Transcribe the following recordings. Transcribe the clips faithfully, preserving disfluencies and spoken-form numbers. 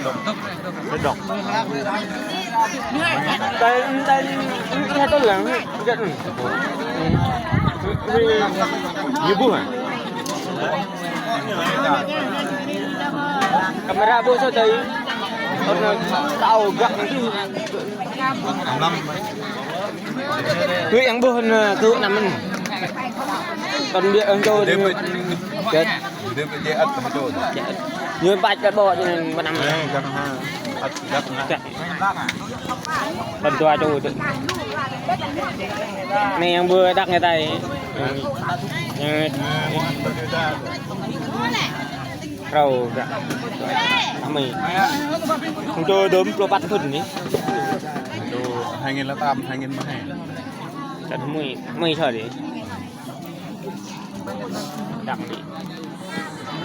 Sedok. Tay, tay, ini satu lang. Lihat nih. Ini buh, ah. Kamera buh sa tay. Orang tahu gak nanti. Tui yang buh na tu namen. Kon biă ang tu. Ñu păt kơ ƀô̆ ñu pơnăm. Ơ, găk ha. Ăt găk ha. Kon dua čô tơ. Anai yang bơ đăk ngai tay. Yang rau găk. Amai. Hăng čô dôm pluh păt thŭn anai. Čô hai nghìn lẻ tám, hai nghìn mười hai. Čăn amai, amai sa đi. Đăk anai.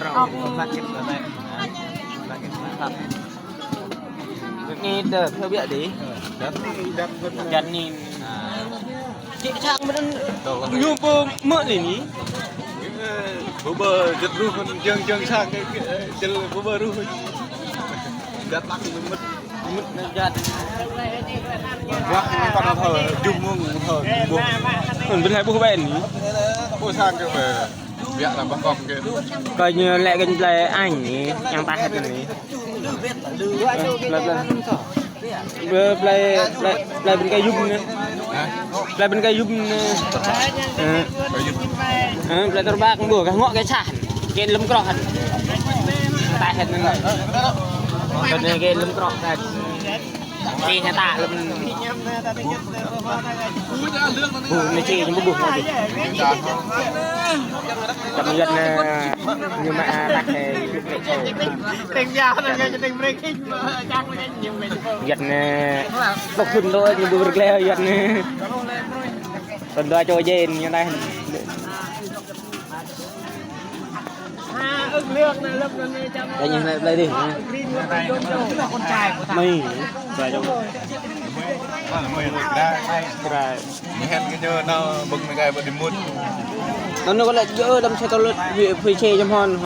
Rau. Anai tơ, thơ biă đi. Čăn anai. Čĕ čang mơ̆n ñu pơ mơ̆ anai anai. Bơ bơ jĕt ruh mơ̆n jơ̆ng jơ̆ng sang, jĕl bơ bơ ruh. Jăt lăk mơ̆n mơ̆n. Mơ̆n anai jăt. Wah, anai pă anai thơ, jum mơ̆ng thơ, buh. Mơ̆n ƀing hai buh ƀen anai. Buh sang kơ ƀe. Biă lah ƀah kŏk kơ. Kơ ñu lĕ kơ ñu plei añ anai, yang tahet anai. Plei, plei. Plei, plei, plei, plei ƀing kơ yum anai. Hah? Plei ƀing kơ yum anai. Hah? Kơ yum. Hah, plei tơrbak ƀuh, kơ ngŏ kơ sah. Kơ lơ̆m krŏ hăn. Tahet anai. Kơ anai kơ lơ̆m krŏ hăn. Ih, hă ta lơ̆m. Buh, anai čĕ ñu ƀu buh lagi. Čăm yơh anai, ñu mă, ah, tak hei. Yơh anai, pluh thŭn tơ ñu ƀu brơi gleh yơh anai. Kon dua čô jên ñu anai. Đây, nhìn lại đây đi. Mì. Mì hên cái chơ nó bưng mì gai bơ đi mút. Nó, nó có lẽ dơ đâm xe tàu lượt, vì, vì xe trong hòn.